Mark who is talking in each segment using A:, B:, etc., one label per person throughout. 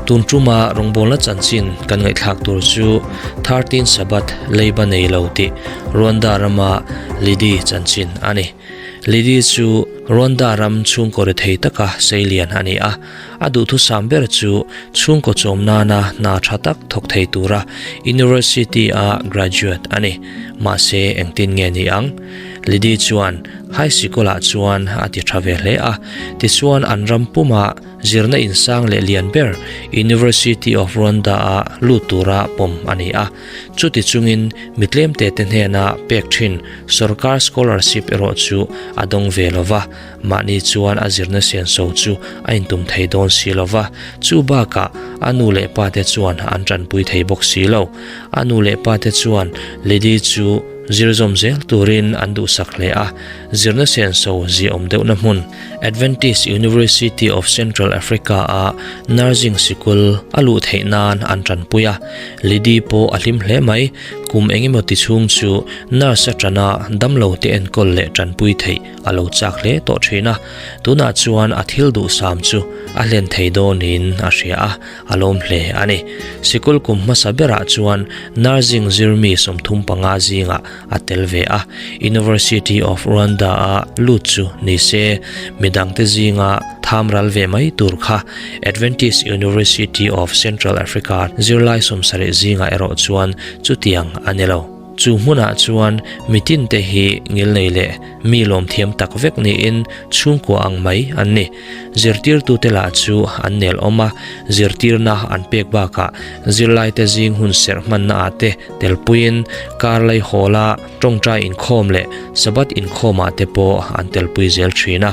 A: Tun tuma rawngbawlna chanchin kan ngaihthlak tur chu Thirteen Sabbath leiba nei lo tih Rwanda rama Lydie chanchin a ni. Lydie chu Rwanda ram chhungkaw rethei taka seilian a ni a, a duhthusam ber chu chhungkaw chawm nana hna tha tak thawk thei tura University-a graduate a ni. Mahse engtin nge ni ang? Lydie chuan high sikul-ah chuan a ti tha ve hle a, tichuan an ram puma Zirna insang leh lian ber University of Rwanda-a lut tura pawm a ni a. Chuti chungin mi tlemte te hnena pek thin sorkar scholarship erawh chu a dawng ve lo va, mahni chuan a zirna senso chu a intum thei dawn si lo va, chu bakah a nu leh pate chuan an tanpui thei bawk si lo. A nu leh pate chuan Lydie chu zir zawm zel turin an duhsak hle a, zirna senso ziaawm deuhna hmun, Adventist University of Central Africa-a nursing sikul a luh theih nan an tanpui a, Lydie pawh a hlim hle mai. Kum engemaw ti chhung chu nurse atana damlo te enkawl leh tanpui theih a lo chak hle tawh thin a, tunah chuan a thil duhsam chu a hlen thei dawnin a hria a, a lawm hle a ni. Sikul kum hmasa berah chuan nursing zirmi 35 zingah a tel ve a, University of Rwanda-a lut chu ni se, midangte zinga tham ral ve mai tur kha Adventist University of Central Africa zirlai 70 zingah erawh chuan chutiang a ni lo. Chu hmunah chuan mitinte hi ngilnei leh mi lawmthiam tak vek niin chhungkua ang mai an ni. Zirtirtute lah chu an nel awm a, zirtirna an pek bakah zirlaite zing hun serh hmanna ah te telpuiin kar lei hawla tawngtai inkhawm leh Sabbath inkhawmah te pawh an telpui zel thin a.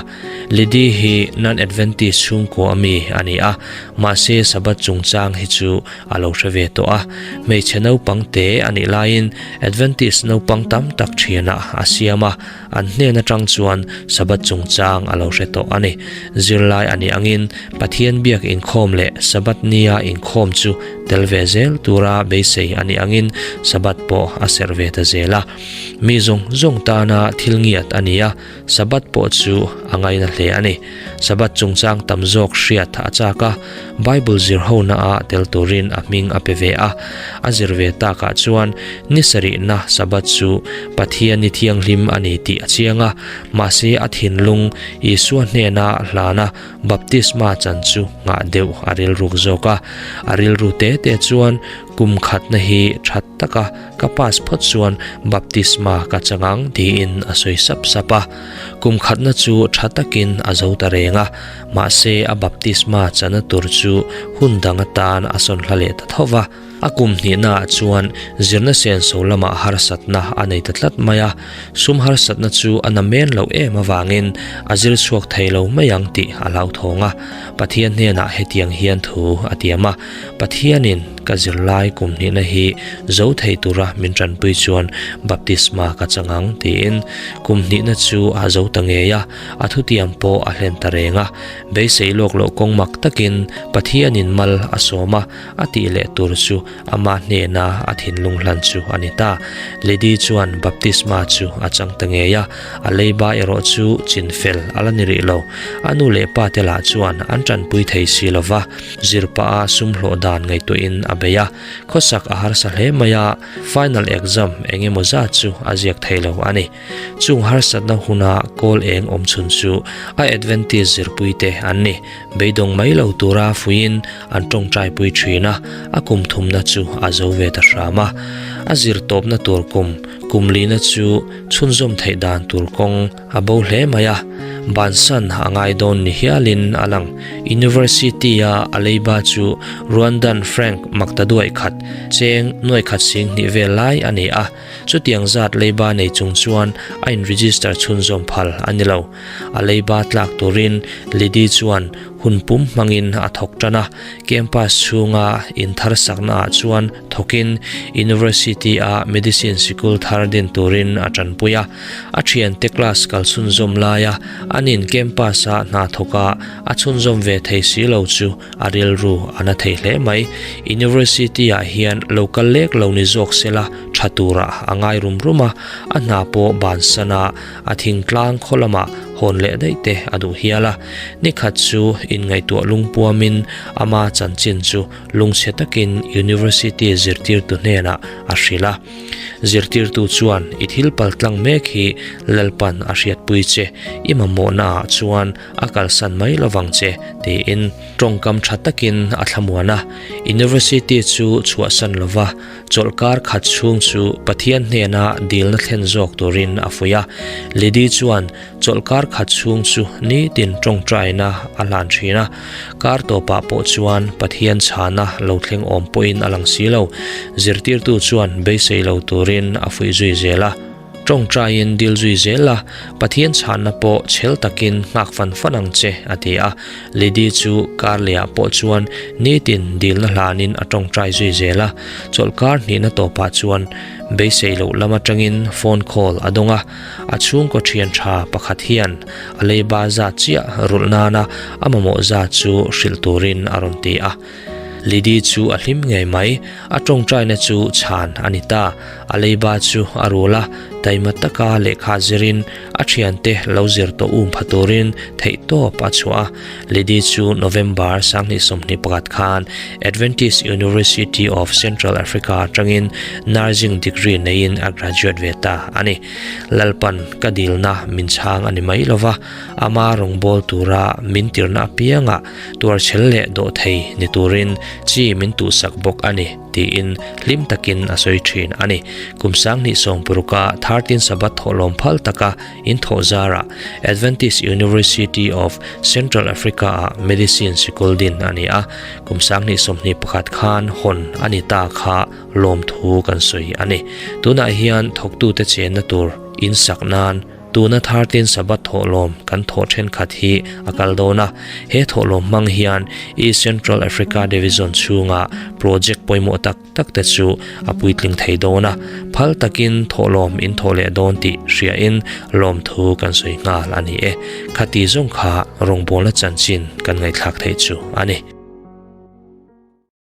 A: Lydie hi non-Adventist chhungkua ami a ni a, mahse Sabbath chungchang hi chu a lo hre ve tawh a. Hmeichhe naupang te a nih laiin Adventist naupang tam tak thianah a siam a, An hnen atang chuan Sabbath chungchang a lo hre tawh a ni. Zirlai a nih angin Pathian biak inkhawm leh Sabbath nia inkhawm chu tel ve zel tura beisei a nih angin Sabbath pawh a serh ve ta zel a. Mi zawng zawng tana thil ngiat a ni a, Sabbath pawh chu a ngaina hle a ni. Sabbath chungchang tam zawk hriat a chak a, Bible zir hona ah tel turin a hming a pe ve a. A zir ve takah chuan ni sarihna Sabbath chu Pathian ni thianghlim a ni tih a chiang a, mahse a thinlung Isua hnena hlana baptisma chan chu nghah deuh a rilruk zawk a. A rilru te te chuan kum khatna hi that taka ka pass phawt chuan baptisma ka chang ang tiin a sawi sap sap a. Kum khatna chu tha takin a zo ta reng a, mahse a baptisma chana tur chu hun dang atan a sawn hla leh ta tho va. A kum hnihnaah chuan zirna senso lamah harsatna a nei ta tlat mai a, sum harsatna chu a na men loh em avangin a zir chhuak thei lo mai ang tih a hlauthawng a. Pathian hnenah hetiang hian thu a tiam a, Pathianin ka zirlai kum hnihna hi zo thei tura min tanpui chuan baptisma ka chang ang tiin kum hnihna chu a zo ta ngei a, a thutiam pawh a hlen ta reng a. Beisei lawk loh kawng mak takin Pathianin mal a sawm a, a tih leh tur chu ama hnena a thinlung hlan chu a ni ta. Lydie chuan baptisma chu a chang ta ngei a, a leiba erawh chu chinfel a la ni rih lo. A nu leh pa te lah chuan an tanpui thei si lo va. Zir pah a sum hlawh dan ngaihtuahin a bei a, khawsak a harsa hle mai a, final exam eng emaw zat chu a ziak thei lo a ni. Chung harsatna huna kawl eng awm chhun chu a Adventist zirpuite an ni. Beidawng mai lo tura fuiin an tawngtaipui thin a, a kum thumna chu a zo ve ta hram a. A zir tawpna tur kum, kum lina chu chhunzawm theih dan tur kawng, A bo hle mai a, bansan a ngai dawn ni hialin a lang. University-a a leiba chu Rwandan franc maktaduaih khat, cheng nuaih khat sing hnih vel lai a ni a. Chutiang zat leiba nei chung chuan a in-register chhunzawm phal a ni lo. A leiba tlak turin Lydie chuan hun pum hmangin a thawk tan a, campus chhunga inthar saknaah chuan thawkin University-a medicine sikul thar din turin a tanpui a. A thiante class kal chhunzawm laia an in campus-a hna thawka a chhunzawm ve thei si lo chu a rilru a na thei hle mai. University-ah hian lo kal lek lo ni zawk sela tha turah a ngai rum rum a, a hna pawh bansana a thingtlang khaw lamah. hawn leh daih te a duh hial a. Ni khat chu inngaihtuah lungpuamin ama chanchin chu lungchhe takin University zirtirtu hnenah a hrilh a. Zirtirtu chuan i thil paltlang mek hi Lalpan a hriatpui che, i mamawhnaah chuan a kalsan mai lovang che tiin tawngkam tha takin a thlamuan a. University chu chhuahsan lova chawlhkar khat chhung chu Pathian hnena dilna thlen zawk turin a fuih a. Lydie chuan Chawlhkar khat chhung chu nitin tawngtaina a hlan thin a, kar tawpah pawh chuan Pathian chhana lo thleng awm pawhin a lang si lo. Zirtirtu chuan beisei lo turin a fuih zui zel a. Tawngtaiin dil zui zel la, Pathian chhanna pawh chhel takin nghak fan fan ang che, a ti a. Lydie chu kar lehah pawh chuan nitin dilna hlanin a tawngtai zui zel a. Chawlhkar hnihna tawpah chuan beisei loh lam atangin phone call a dawng a. A chhungkaw thian tha pakhat hian a leiba zat chiah rulh nana a mamawh zat chu hrilh turin a rawn ti a. Lydie chu a hlim ngei mai, a tawngtaina chu chhan a ni ta. A leiba chu a rul a, taima taka lehkha zirin a thiante lo zir tawh um pha turin theihtawp a chhuah a. Lydie chu November 2021 khan Adventist University of Central Africa atangin Nursing degree neiin a graduate ve ta a ni. Lalpan ka dilna min chhang a ni mai lova, ama rawngbâwl tura min tirna apiangah tuarchhel leh dawhthei ni turin chi min tuhsak bawk a ni, tiin hlim takin a sawi thin a ni. Kum 2016-a 13 Sabbath thawhlawm phal taka inthawh zarah Adventist University of Central Africa-ah Medicine sikul din a ni a, kum 2021 khan hawn a ni ta kha lawmthu kan sawi a ni. Tunah hian thawktute chenna tur in sak nan tuna 13 Sabbath thawhlawm kan thawh thenkhat hi a kal dawn a. He thawhlawm hmang hian East Central Africa Division chhunga project pawimawh tak tak te chu a puitling thei dawn a. Phal takin thawhlawm in thawh leh dawn tih hriain lawmthu kan sawi nghal a ni e. Khati zawng kha rawngbawlna chanchin kan ngaihthlak theih chu a ni.